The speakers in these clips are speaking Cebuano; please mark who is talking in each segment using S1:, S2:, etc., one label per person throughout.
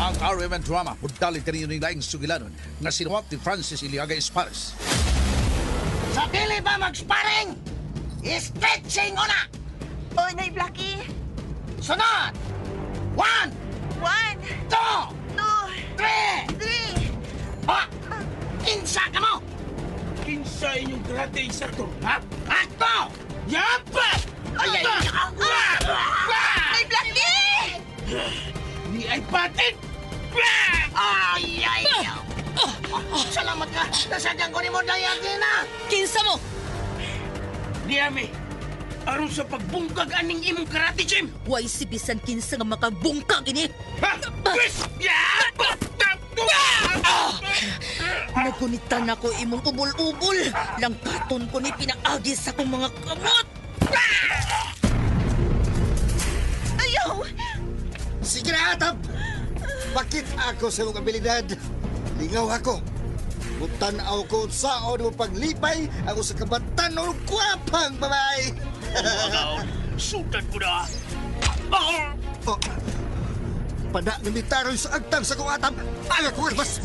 S1: Ang RMN Drama mudali kaniyo ning laing sugilanon nga sinuwat ni Francis Iliaga Espares.
S2: Sa dili ba mag-sparring? Stretching una!
S3: Oh, Nay Blackie.
S2: Sunod! One,
S3: One,
S2: two,
S3: two,
S2: three!
S3: three.
S2: Ha! Kinsa ka mo?
S4: Kinsa inyong karate instructor, ha?
S2: Ako!
S4: Yapa!
S2: Ay, ay, ay!
S3: Nay Blackie!
S4: Ni ay patit!
S2: Ay, ay! Salamat ka! Nasadyang ko ni mo Dayagina!
S5: Kinsa mo?
S4: Diami, aron sa pagbungkag aning imong karate gym!
S5: Way si bisan kinsa nga makabungkag ini.
S4: Ha? Pwes! Yapa!
S5: Nagunitan ako imong ubol-ubol. Langkaton ko ni pinaagi sa akong mga kamot.
S3: Ayaw!
S6: Sige na, Atab! Bakit ako sa imong abilidad? Lingaw ako. Mutanaw ko saon mo paglipay ako sa kabatan o kwapang babae.
S4: Sutan ko na!
S6: Oh, pada na mitaroy sa agtang sa kong atab. Aga ko mas.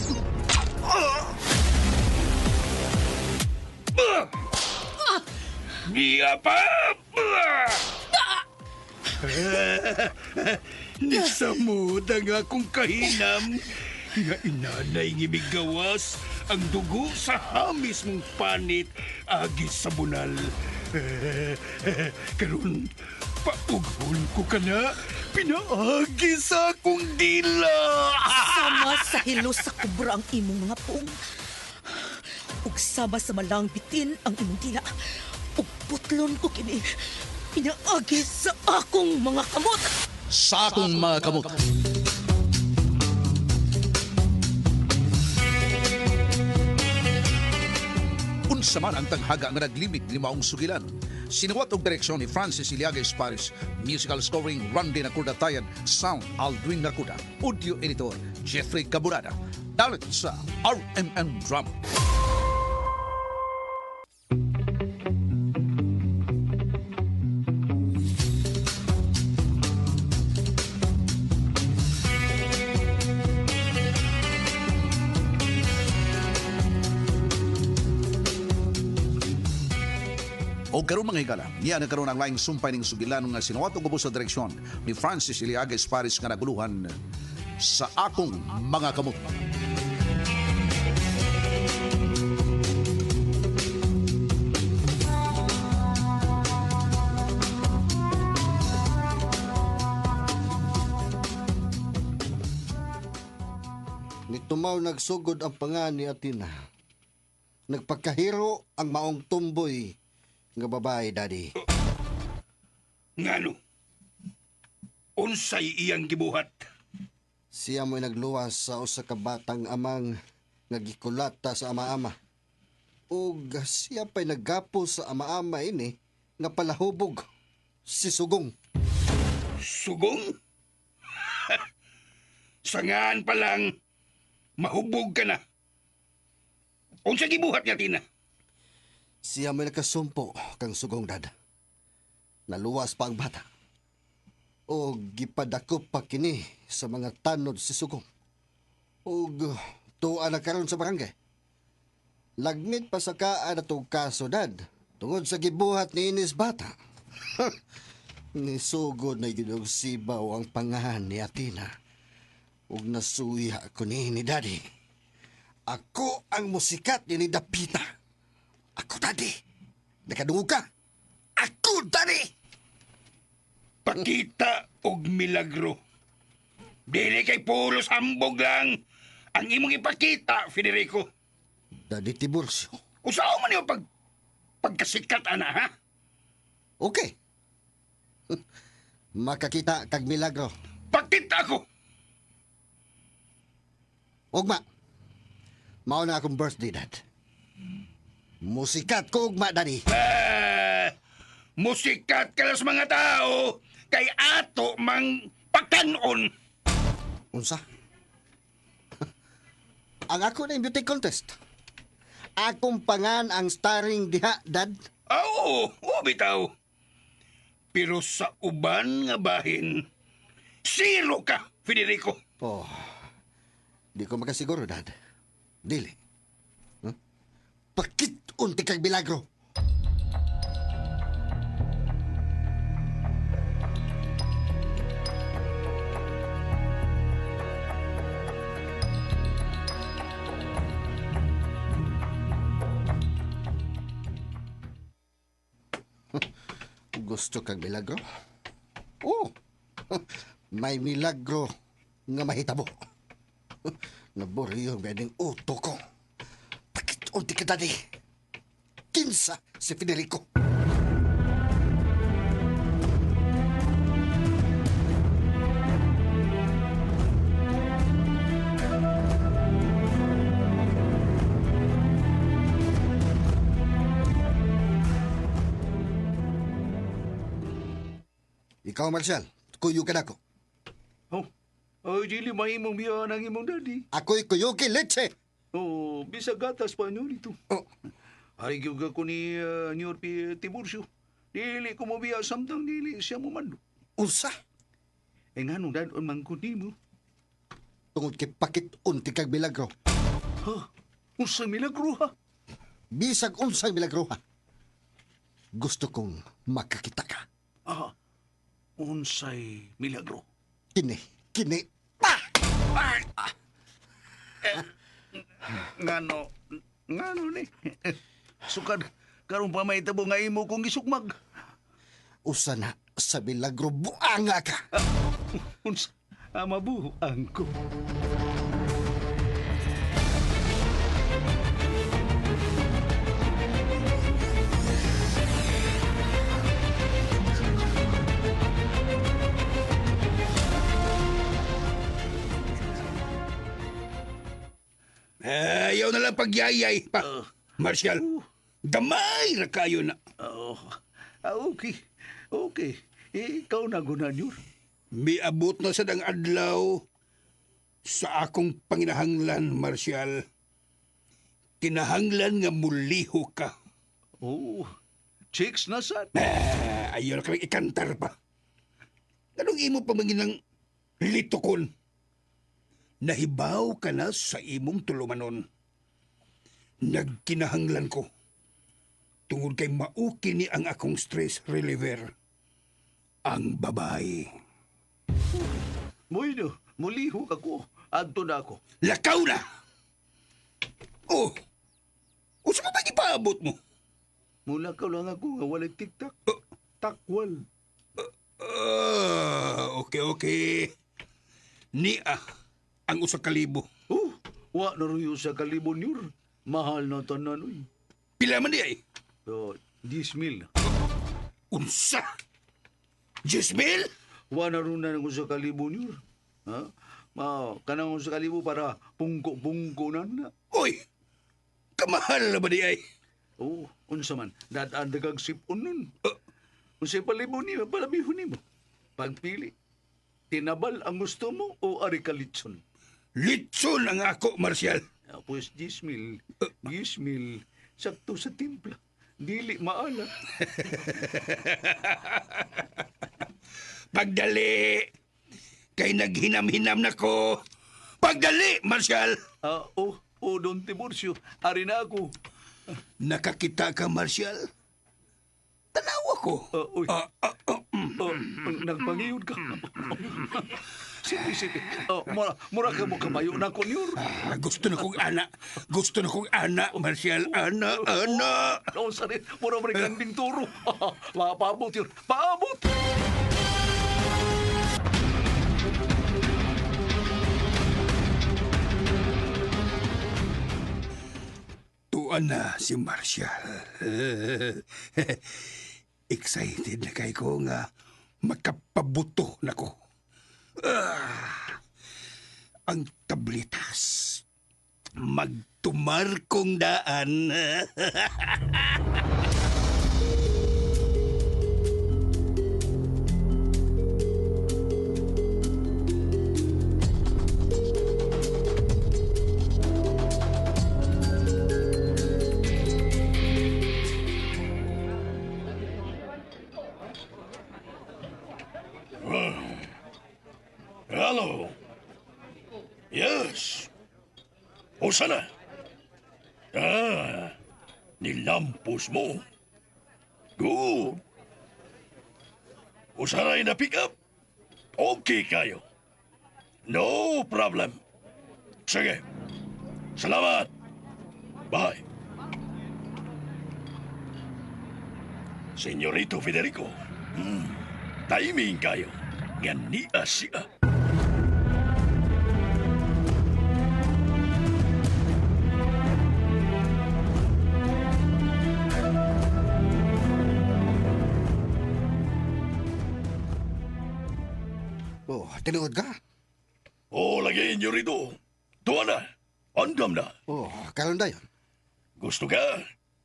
S4: Yapa! Nisamod ang akong kahinam nga inanay ng gawas ang dugo sa hamis mong panit agi sa bunal. Karon paughon ko ka na pinaagi sa akong dila.
S5: Sama sa hilo sa kubra ang imong mga puong. Ug sama sa malang bitin ang imong dila. Ug putlon ko kini pinaagi sa akong mga kamot.
S1: Sa akong mga kamot. Unsa man ang tanghaga nga naglimit ni maong sugilan. Sinuwat og direksyon ni Francis Iliaga Espares, musical scoring Randy Nakuda Tayan, sound Aldwin Nakuda, audio editor Jeffrey Caburada. Dalit sa RMN Drama. O karon mga higala, niya na karon ang laing sumpay ning sugilan nga sinuwat og ubos sa direksyon ni Francis Iliaga Espares nga naguluhan sa akong mga kamot.
S6: Nitumaw nagsugod ang panga ni Atina. Nagpakahiro ang maong tumboy nga babae, Daddy.
S4: Ngano? Unsay iyang gibuhat?
S6: Siya mo'y nagluwas sa usa ka batang amang nga gikulata sa ama-ama. Ug siya pa'y naggapo sa ama-ama ini nga palahubog si Sugong.
S4: Sugong? Sangaan pa lang, mahubog ka na. Unsa gibuhat niya, Tina?
S6: Siya mo'y nakasumpo kang Sugong, Dad. Naluwas pa ang bata. O gipadakop pa kini sa mga tanod si Sugong. Og tuwa na karon sa barangay. Lagmit pa sa kaan atong kaso, Dad. Tungod sa gibuhat ni Ines bata. Nisugod na gyud og sibaw ang pangahan ni Atina. Ug nasuya ko ni Daddy. Ako ang musikat ni Dapita. Ako, Daddy. Nakadungog ka. Ako, Daddy!
S4: Pakita og milagro. Dili kay pulos hambog lang ang imong ipakita, Federico.
S6: Daddy Tiburcio.
S4: Usaw man yung pagkasikat, ana, ha?
S6: Okay. Makakita kag milagro.
S4: Pakita ako!
S6: Ugma. Mao na akong birthday, Dad. Musikat ko ugma, Daddy.
S4: Ah, musikat ka lang sa mga tao kay ato mang pakanon.
S6: Unsa? Ang ako na yung beauty contest. Akong pangan ang starring diha, Dad.
S4: Ah, Oo, oo, bitaw. Pero sa uban nga bahin, zero ka, Federico.
S6: Oh, Di ko makasiguro, Dad. Dili. Huh? Pakit unti kag milagro. Gusto kag milagro? Oh, may milagro nga mahitabo. Naburiyo ang uto ko. Pakit unti ka, Daddy. Kinsa si Federico. Ikaw, Marcial, kuyo ka na ko.
S4: Oh, ay, dili mahimong biya ng imong daddy.
S6: Ako'y kuyo kay leche.
S4: Oh, bisag gatas pa nyo dito.
S6: Oh,
S4: Ay, gyud ko ni Nyor P. Tiburcio. Dili ko mo biya samtang dili siya mo mando.
S6: unsa?
S4: Eh nganong dadon man ko nimo?
S6: Tungod kay pakit unti kag milagro.
S4: Ha? Unsa milagro ha?
S6: Bisag unsang milagro ha. Gusto kong makakita ka.
S4: Ah, unsay milagro?
S6: Kini, kini, pa!
S4: Ngano, ngano ni? Sukad, karon pa may tabo nga imo kong gisukmag.
S6: Usa na sa milagro buanga ka.
S4: Unsa, mabuang ko.
S7: Ayaw na lang pagyayay pa. Marshal, gamay ra kayo na.
S4: Oh, okay. Okay. Ikaw na gunanyor.
S7: Miabot na sa dang adlaw sa akong panginahanglan, Marshal. Kinahanglan nga muliho ka.
S4: Oh, chicks na sad.
S7: Ayaw na kami ikantar pa. Anong imo pa manginang litokon? Nahibaw ka na sa imong tulumanon. Nagkinahanglan ko. Tungod kay mauki ni ang akong stress reliever. Ang babae.
S4: Bueno, mulihok ako. Adto na ako.
S7: Lakaw na! Oh! Usa mo ba ipaabot mo?
S4: Mulakaw lang ako nga walay tiktak. Takwal.
S7: Okay, okay. Nia ang 1,000.
S4: Oh, wa na rin sa kalibo niyor. Mahal na tanan, uy.
S7: Pila man di ay?
S4: So, 10,000.
S7: Unsa? 10,000?
S4: Wa na rin na ng 1,000 niyor. Ha? Ma, kanang 1,000 para pungko-pungko na na.
S7: Uy! Kamahal na ba di ay?
S4: Oh, unsa man, dadaan kag sipon nun. Unsay palibo nimo, palabihon nimo. Pagpili. Tinabal ang gusto mo o ari ka litson?
S7: Litson ang ako, Marcial.
S4: Pues 10,000, 10,000, sakto sa timpla. Dili maala.
S7: Pagdali! Kay naghinam-hinam na ko. Pagdali, Marcial!
S4: Oh, oh, Don Tiburcio, ari na ako.
S7: Nakakita ka, Marcial? Tanawa ko.
S4: Uy. Oh, nagpangiyod ka. Sige, sige. Oh, mura ka mo kamayo na ko niyor.
S7: Gusto na kong ana. Gusto na kong ana, Marcial. Ana, ana.
S4: Oh, sorry. Mura mo rin kanding turo. Paabot yun. Paabot!
S7: Tuan na si Marcial. Excited na kay ko nga makapabuto na ko. Ang tablitas. Magtumarkong daan.
S4: Hello. Yes. Usa na? Ah, nilampos mo. Good. Usa na pick up. Okay kayo. No problem. Sige. Salamat. Bye. Senyorito Federico, timing kayo. Nga niya siya.
S6: Oh, tinuod ka?
S4: Oh, lagi, senyorito. Tuwa na. Andam na.
S6: Oh, karon dayon.
S4: Gusto ka?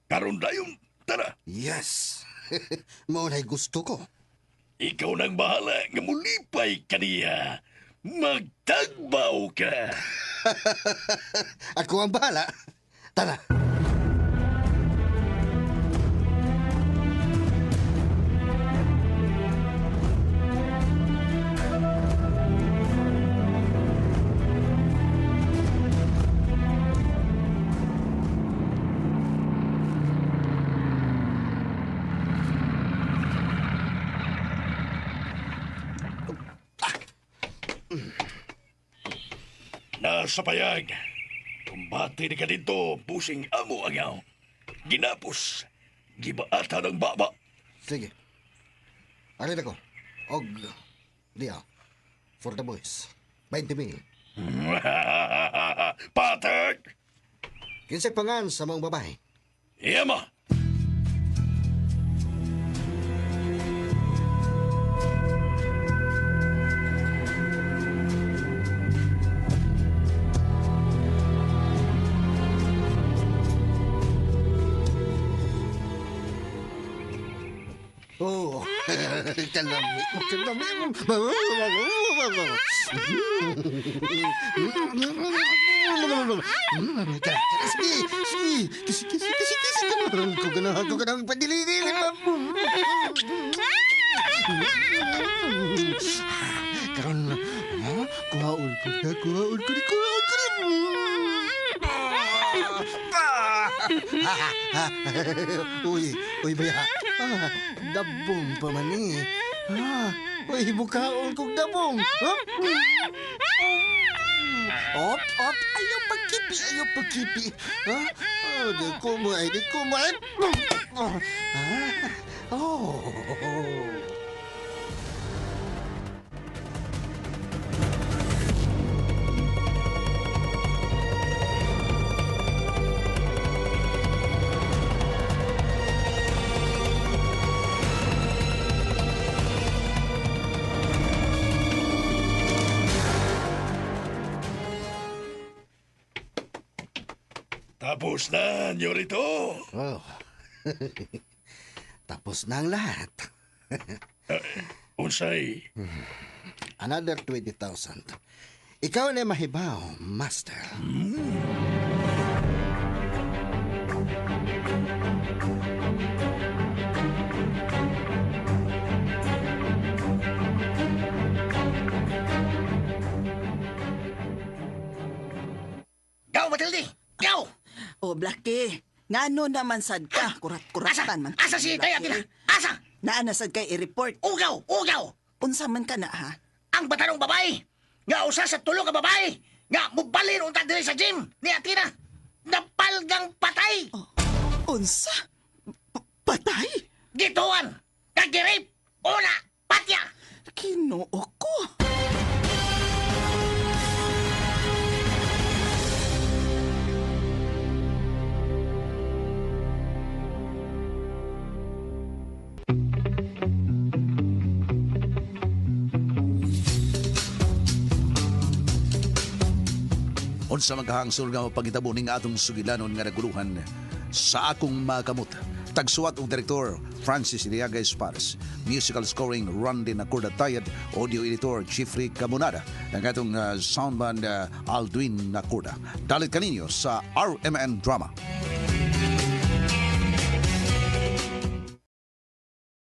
S4: Karon dayon. Tara.
S6: Yes. Mao na'y gusto ko.
S4: Ikaw nang bahala nga mulipay ka niya. Magtagbaw ka.
S6: Ako ang bahala. Tara.
S4: Nasa payag. Kumbate ni ka dito, busing amo angaw. Ginapos. Gibaata ng baba.
S6: Sige. Alin ako. Og, diya. For the boys. 20 mil.
S4: Patak!
S6: Kinsay pangan sa mga babae.
S4: Yama!
S6: Oh, kalami. Kalami. Sige, sige. Sige, sige, sige, sige. Kung ganahan, padili-dili. Karon, ha? Kuhaon ko na, kuhaon ko na, kuhaon ko na. Uy, uy, baya. Ah, dabong pa man eh. Ah, uy, bukaon kong dabong. Ah. Op, op, ayaw pagkipi, ayaw pagkipi. Ah, oh, di ko mo, ay, di ko mo, ay. Ah, oh.
S4: Tapos na, nyorito.
S6: Oh. Tapos na ang lahat.
S4: Unsay,
S6: Another 20,000. Ikaw na mahibaw, master.
S2: Gaw, Matilde! Gaw!
S8: O, Blackie, ngano naman sad ka?
S2: Asa?
S8: Kurat-kuratan man.
S2: Asa si Daya Tina? Asa?
S8: Naa na sad kay i-report.
S2: Ugaw! Ugaw!
S8: Unsa man ka na ha?
S2: Ang batanong babae! Nga usa sa tulo ka babae! Nga mubalin unta diri sa gym ni Atina! Napalgang patay!
S8: Unsa? Patay?
S2: Gituan! Kagirip! Una! Patya!
S8: Kinoo ko.
S1: Unsa man kahangsol nga mapangitabo ning atong sugilanon nga naguluhan sa akong makamot. Tagsuwat og direktor Francis Iliaga Espares. Musical scoring Randy Nacorda Tayad, audio editor Jeffrey Camonada, ang atong soundman Aldwin Nacorda. Dalit kaninyo sa RMN Drama.